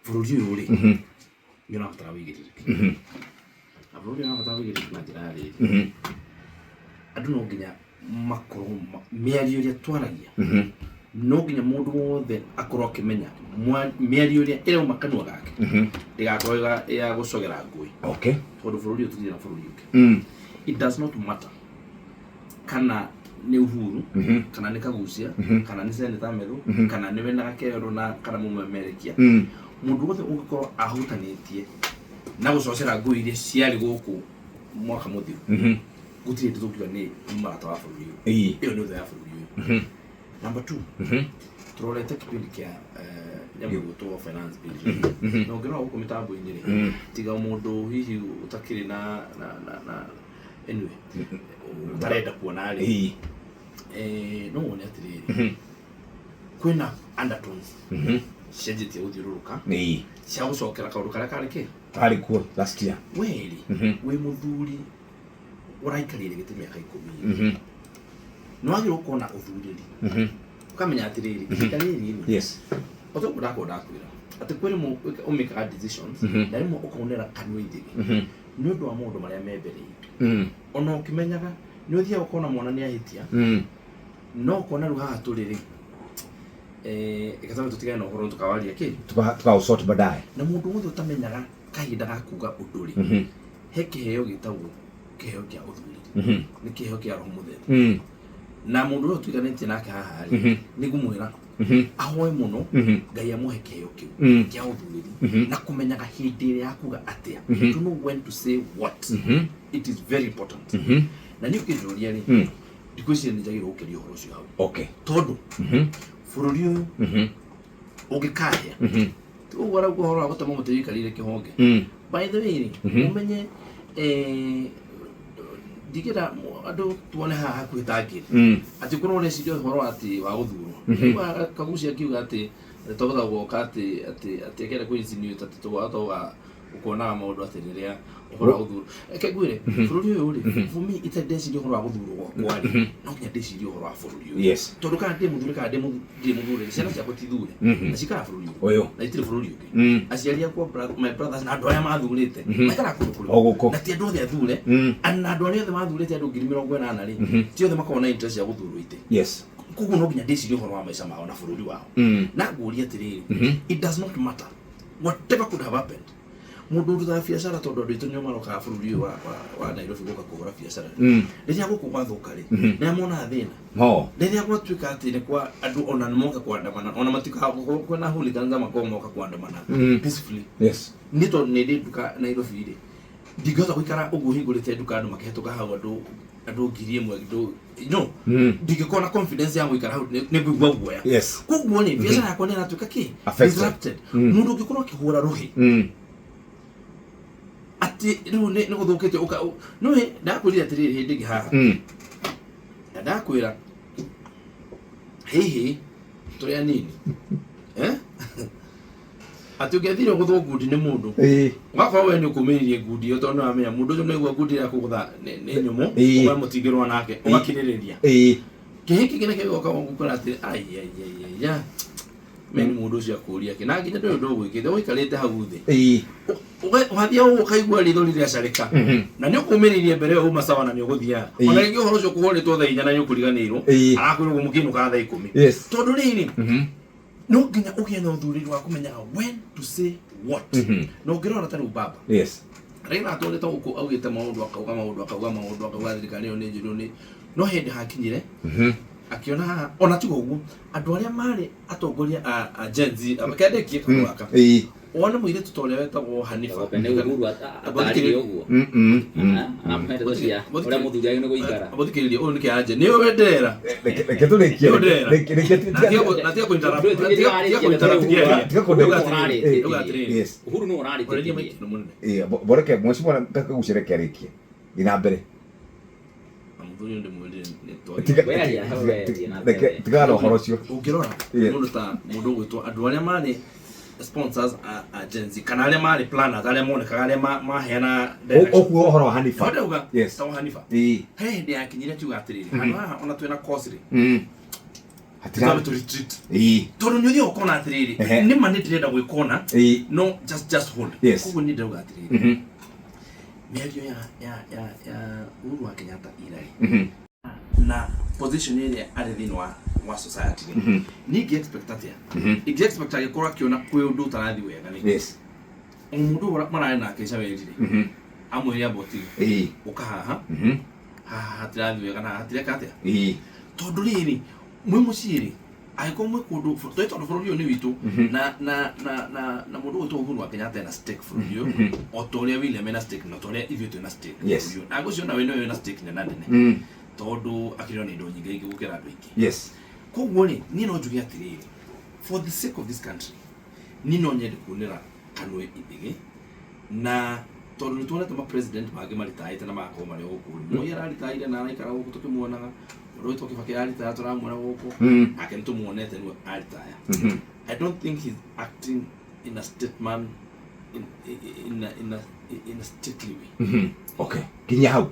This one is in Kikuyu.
Bũrũri ũyũ rĩ, nĩ ũrabatara wĩigĩrĩrĩki, na bũrũri ũyũ ũrabatara wĩigĩrĩrĩki na njĩra ya rĩrĩ, andũ no nginya makorwo mĩario ĩrĩa twaragia, no nginya mũndũ wothe akorwo akĩmenya mĩario ĩrĩa ĩrauma kanua gake ndĩgakorwo ya gũcogera ngũĩ, tondũ bũrũri ũyũ tũtirĩ na bũrũri ũngĩ. It does not matter kana nĩ Uhuru, kana nĩ Kagucia, kana nĩ Senator Methu, kana nĩwe na Gakerũ na kana mũmemerekia, mũndũ wothe ũngĩkorwo ahutanĩtie na gũcocera ngũĩ iria ciarĩ gũkũ mwaka mũthiru, gũtirĩ hĩndĩ tũngiuga nĩ mũrata wa bũrũri ũyũ. Ĩyo nĩ ũthũ ya bũrũri ũyũ. Number two, tũrorete kĩpindi kĩa nyamũ ĩgwĩtwo Finance Bill, na ũngĩrora gũkũ mĩtambo-inĩ rĩ, tiga mũndũ hihi ũtakĩrĩ na anyway ũtarenda kuona rĩ, no wone atĩrĩrĩ, kwĩna undertones cianjĩtie gũthiũrũrũka cia gũcokera kaũndũ karĩa karĩ kĩ Karĩ kuo last year. Werĩ, wĩ mũthuri ũraikarĩire gĩtĩ mĩaka 10, nĩ wagĩrĩirwo gũkorwo na ũthurĩri, ũkamenya atĩrĩrĩ, ihinda rĩrĩ rĩ, o toguo ndakorwo ndakwĩra atĩ kwĩ rĩmwe ũmĩkaga decisions, na rĩmwe ũkaunĩra kanua ithĩgĩ nĩ ũndũ wa maũndũ marĩa me mbere itũ, ona ũkĩmenyaga nĩ ũthiaga ũkona mwana nĩ ahĩtia, no ũkona rĩu haha tũrĩ rĩ, reke twambe tũtigane na ũhoro, tũkawaria kĩ Tukausort baadaye. Na mũndũ wothe ũtamenyaga kahinda ga kuga ũndũ rĩ, he kĩheo gĩtagwo kĩheo kĩa ũthuri, nĩ kĩheo kĩa Roho Mũtheru, na mũndũ ũrĩa ũtuĩkanĩtie nake haha rĩ, nĩ ngũmwĩra ahoe mũno Ngai amũhe kĩheo kĩu kĩa ũthurĩri na kũmenyaga hĩndĩ ĩrĩa ya kuga atĩa, to know when to say what. It is very important. Na niĩ ũkĩnjũria rĩ, ndikũiciria nĩ njagĩrĩirwo gũkĩria ũhoro ũcio hau, tondũ bũrũri ũyũ ũngĩkahĩa ũguo arauga ũhoro wa gũtema mũtĩ wĩikarĩire kĩhonge. By the way rĩ, ũmenye ndigĩra andũ tuone haha hakuhĩ ta ngiri atĩ ũkorwo ũreciria ũhoro atĩ wa gũthurwo. Rĩu Kagucia akiuga atĩ twahota gũgoka atĩ akĩenda kũ insinuate atĩ tũgwahota ũkonaga maũndũ atĩ rĩrĩa ũhoro wa gũthurwo. Reke ngwĩre, bũrũri ũyũ rĩ, for me itarĩ ndeciria ũhoro wa gũthurwo gwakwa rĩ, no nginya ndĩcirie ũhoro wa bũrũri ũyũ, tondũ kana ndĩ mũthure kana ndirĩ mũthure, ciana ciakwa ti thure, na cikaraga bũrũri ũyũ, ũyũ, na itirĩ bũrũri ũngĩ. Aciari akwa, my brothers na andũ arĩa mathurĩte maikaraga kũndũ kũrĩ O gũkũ. Na ti andũ othe athure, na andũ arĩa othe mathurĩte, andũ 80,000 rĩ, ti othe makoragwo na interest ya gũthurwo itĩ. Koguo no nginya ndĩcirie ũhoro wa maica mao na bũrũri wao. Na ngũria atĩrĩrĩ, it does not matter whatever could have happened, mũndũ ũrutaga biacara, tondũ andũ aitũ nĩo marokaga bũrũri ũyũ wa Nairobi gũka kũhũra biacara, rĩrĩa gũkũ gwathũka rĩ, nĩa monaga thĩna? No. Rĩrĩa gwatuĩka atĩ nĩ kwa andũ ona nĩ moka kuandamana, ona matikaga kwĩna hooligans, makorwo moka kuandamana peacefully, niĩ tondũ nĩ ndĩ nduka Nairobi rĩ, ndingĩhota gũikara ũguo hingũrĩte nduka andũ makĩhetũka hau, andũ 1000, andũ no ndingĩkorwo na confidence ya gũikara hau, nĩ ngũigua guoya. Koguo rĩ, biacara yakwa nĩ ĩratuĩka kĩ? Affected. Disrupted. Mũndũ ũngĩkorwo akĩhũra rũhĩ atĩ rĩu nĩ gũthũkĩte ũka nĩwe ndakwĩrire atĩrĩrĩ hĩndĩ ĩngĩ haha, na ndakwĩra hihi tũrĩ anini, eh? Atĩ ũngĩathire gũthwo ngundi nĩ mũndũ, ũgakorwo we nĩ ũkũmĩrĩrie ngundi ĩyo, tondũ nĩwamenya mũndũ ũcio nĩaigua ngundi ĩrĩa akũgũtha nĩ nyũmũ, ũga mũtingĩrũa nake, ũgakirĩrĩria. Kĩhĩ kĩngĩ nakĩo gĩgoka gũkora atĩ aiaiaiya meni mũndũ ũcio akũria kĩ, na nginya ndũrĩ ũndũ ũgwĩkĩte, ũikarĩte hau thĩ, ũgathiĩ ũguo ũkaigua ritho rĩracarĩka, na nĩ ũkũmĩrĩirie mbere ĩyo uma sawa na nĩ ũgũthiaga. Ona rĩngĩ ũhoro ũcio ũkũhũrĩtwo thaa 4 na nĩ ũkũriganĩirwo, arakwĩra ũguo mũkĩinũkaga thaa 10. Tondũ rĩrĩ, no nginya ũgĩe na ũthurĩri wa kũmenyaga when to say what. Na ũngĩrora ta rĩu baba Raila atwarĩte gũkũ, augĩte maũndũ, akauga maũndũ, akauga maũndũ, akauga thirikari ĩyo nĩ njũru, nĩ no hĩndĩ hakinyire akiona haha ona tiga ũguo andũ arĩa marĩ atongoria a Gen Z kendĩkie kaũndũ gaka, wone mũirĩtu ta ũrĩa wetagwo Hanifa. Nĩ Uhuru atarĩrie ũguo. Aramũhe ndeto cia ũrĩa mũthuri agĩrĩirwo nĩ gũikara. Mũthikĩrĩrie, ũyũ nĩ kĩanje nĩwe wenderera. Reke tũrĩkie. Nĩ ũndĩrera. Reke Na tiga kũ-interrupt, Tiga tiga tiga Uga atĩrĩrĩ, uga atĩrĩrĩ. Uhuru nĩwe Ũrĩria ũrarĩtie. maiki nĩ mũnene. Boreke mheshimiwa Kagucia, reke arĩkie. Thiĩ na mbere. Na mũthuri ũyũ ndĩmwĩrire nĩ twagĩrĩirwo. Tiga We aria, we aria na reke mbere. tigana na ũhoro ũcio. Ũngĩrora mũndũ ta mũndũ ũgwĩtwo andũ arĩa marĩ sponsors a Gen Z, kana arĩa marĩ planners, arĩa monekaga, arĩa maheana direction. Ũkuo ũhoro wa Hanifa. Ndauga ta wa Hanifa, he hĩndĩ yakinyire akiuga atĩrĩrĩ, handũ haha ona twĩna course rĩ, Hatira- Twambe tũ retreat. Ĩĩ. Tondũ nĩ ũthiaga ũkona atĩrĩrĩ, Ehe. nĩ ma nĩ ndĩrenda gwĩkona, Ĩĩ. no just hold. Yes. Koguo niĩ ndĩrauga atĩrĩrĩ, mĩario ya Uhuru wa Kenyatta irarĩ na position ĩrĩa arĩ thĩinĩ wa society rĩ, niĩ ingĩ expect atĩa? Ingĩ expect agĩkorwo akĩona kwĩ ũndũ ũtarathiĩ wega rĩ, o mũndũ ũrĩa mararĩ nake caweri rĩ, amwĩre amba ũtige, ũka haha, haha hatirathiĩ wega na haha hatireka atĩa. Tondũ rĩrĩ, mwĩ mũciĩ rĩ, angĩkorwo mwĩ kũndũ tondũ tondũ bũrũri ũyũ nĩ witũ, na mũndũ ũgwĩtwo Uhuru wa Kenyatta ena stake bũrũri ũyũ o ta ũrĩa William ena stake na ta ũrĩa ithuĩ twĩna stake bũrũri ũyũ. Na ngwĩciria ona we nĩwe wĩna stake nene nene, tondũ akĩrĩ ona indo nyingĩ ingĩ gũkĩra andũ aingĩ. Koguo rĩ, niĩ no njuge atĩrĩrĩ, for the sake of this country, niĩ no nyende kuonera kanue ithĩgĩ, na tondũ nĩ tuonete ma president mangĩ maritaĩte na magakorwo marĩ o gũkũ rĩ. Moi araritaire na araikara gũkũ tũkĩmuonaga, mũndũ wĩtwo Kibaki araritaya tũramuona gũkũ, nake nĩ tũmuonete nĩwe aritaya. I don't think he's acting in a statesman in a stately way. Okay, kinya hau.